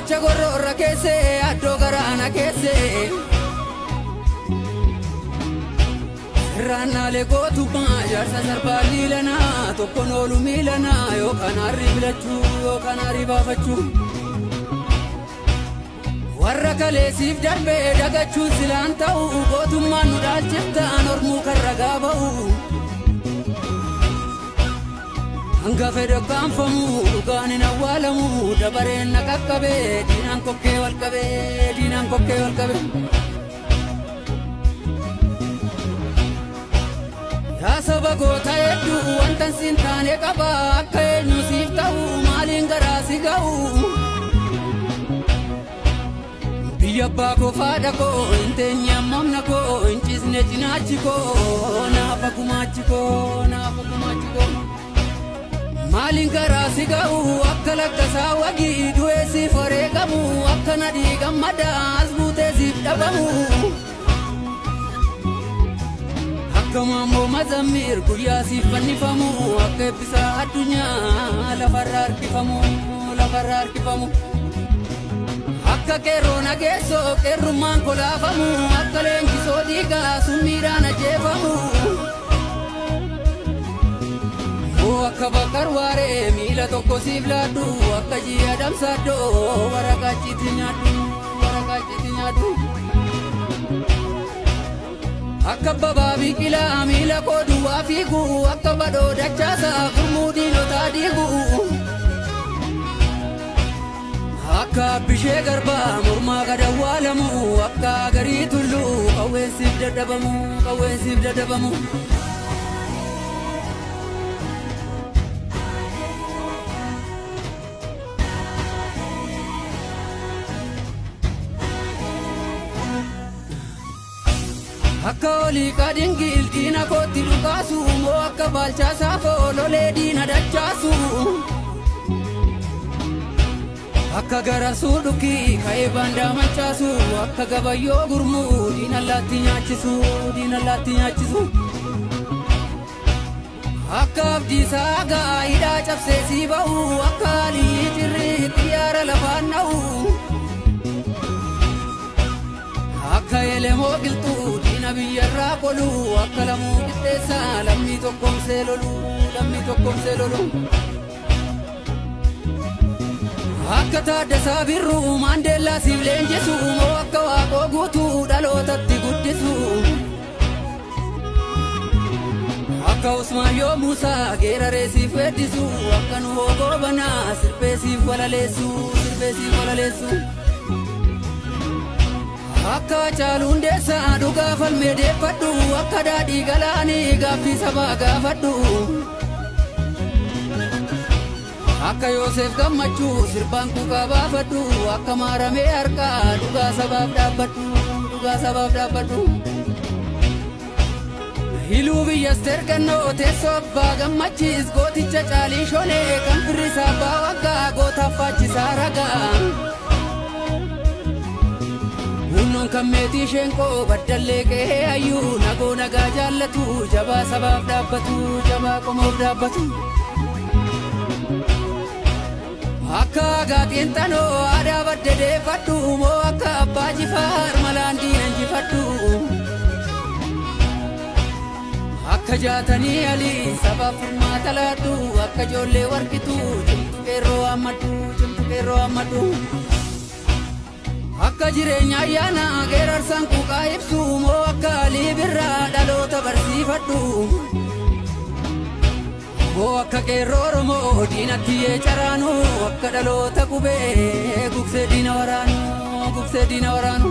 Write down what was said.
Gurraacha gorroorra keessee addoo garaana keessee. Sirraannaalee gootummaa jaarsa sarbaa liilanaa tokkoon oolu miilanaa yookaan harri filachuu yookaan harri baafachuu. Warra kaleessiif darbee dagachuun silaan ta'u gootummaan nu dhaalchiftaan ormuu kan ragaa ba'u. Hanga fedhe kaanfamu dhugaan hin awwaalamu dabareen na qaqqabee diinaan kokkee wal qabee diinaan kokkee wal qabee. Yaa saba goota hedduu wantan siin taane qaba akka eenyu siif ta'u maaliin garaa si ga'u. Biyya abbaa koo faadha koo hin teenye ammamna koo hin ciisne cinaachi koo naafa gumaachi koo naafa gumaachi koo. Maaliin garaa si ga'u akka lakkasaa wagii du'ee siif wareegamu akka nadhii gammadaa as buutee siif dhabamu. Akka maammoo mazammir guyyaa siif fannifamu akka eebbisaa addunyaa lafarra harkifamu lafarra harkifamu. Akka qeerroo nageessoo qeerrummaan kolaafamu akka leenjisoo dhiigaa summiidhaan ajjeefamu. Oo akka bakkar waaree miila tokko siif laaddu akka ji'a damsaaddoo waraqaa ciiti nyaadhu waraqaa ciiti nyaadhu. Akka babaa biqilaa miila koo duwwaa fiigu akka badhoo dachaasaa gurmuu diinotaa diigu. Akka bishee garbaa mormaa gad awwaalamu akka garii tulluu qawween siif dadhabamu qawween siif dadhabamu. Akka olii qadingil diina kootti dhukaasu moo akka baalchaa saafoo lolee diina dachaasu. Akka gara suudhukii ka'ee baandaa manchaasu akka gabayyoo gurmuu diina allaatti nyaachisu diina allaatti nyaachisu. Akka abdiisaa aagaa hidhaa cabsee sii ba'u akka alii cirrii xiyyaara lafaan dha'u. Akka elemoo qilxuu diina biyyarraa qolu akka lamuu qixxeessaa lammii tokkomsee lolu lammii tokkomsee lolu. Akka Taaddasaa Birruu Maandeellaa siif leenjisu moo akka Waaqoo guutuu dhalootatti guddisu. Akka Usmaayyoo Muusaa geeraree siif weeddisu akka Nuhoo Goobanaa sirbee siif walaleessu sirbee siif walaleessu. Akka Hacaaluu Hundeessaa dhugaa falmee deeffadhu akka daadhii galaanii gaaffii sabaa gaafadhu. Akka Yoosef Gammachuu sirbaan quuqaa baafadhu akka maaramee harkaa dhugaa sabaaf dhaabbadhu dhugaa sabaaf dhaabbadhu. Hiluu biyya Asteer Gannoo teessoo abbaa gammachiis gooticha caalii shonee kan firrisaa abbaa waggaa gootaaf faachisaa ragaa. Hunnoon kan meetii sheenqoo baddallee qe'ee hayyuu nagoo nagaa jaallatu jabaa sabaaf dhaabbatu jabaa qomoof dhaabbatu. Akka gaaxiin xanoo aadaa badde deeffadhu moo akka abbaa jifaar malaan diina injifadhu. Akka jaatanii alii sabaaf furmaata laadhu akka ijoollee warqitu cimtu qeerroo ammadhu cimtu qeerroo ammadhu. Akka jireenya ayyaana geerarsaan quuqaa ibsu moo akka alii birraa dhaloota barsiifadhu. Moo akka qeerroo Oromoo diinatti yee caraanu akka dhaloota qubee gugsee diina waraanu gugsee diina waraanu.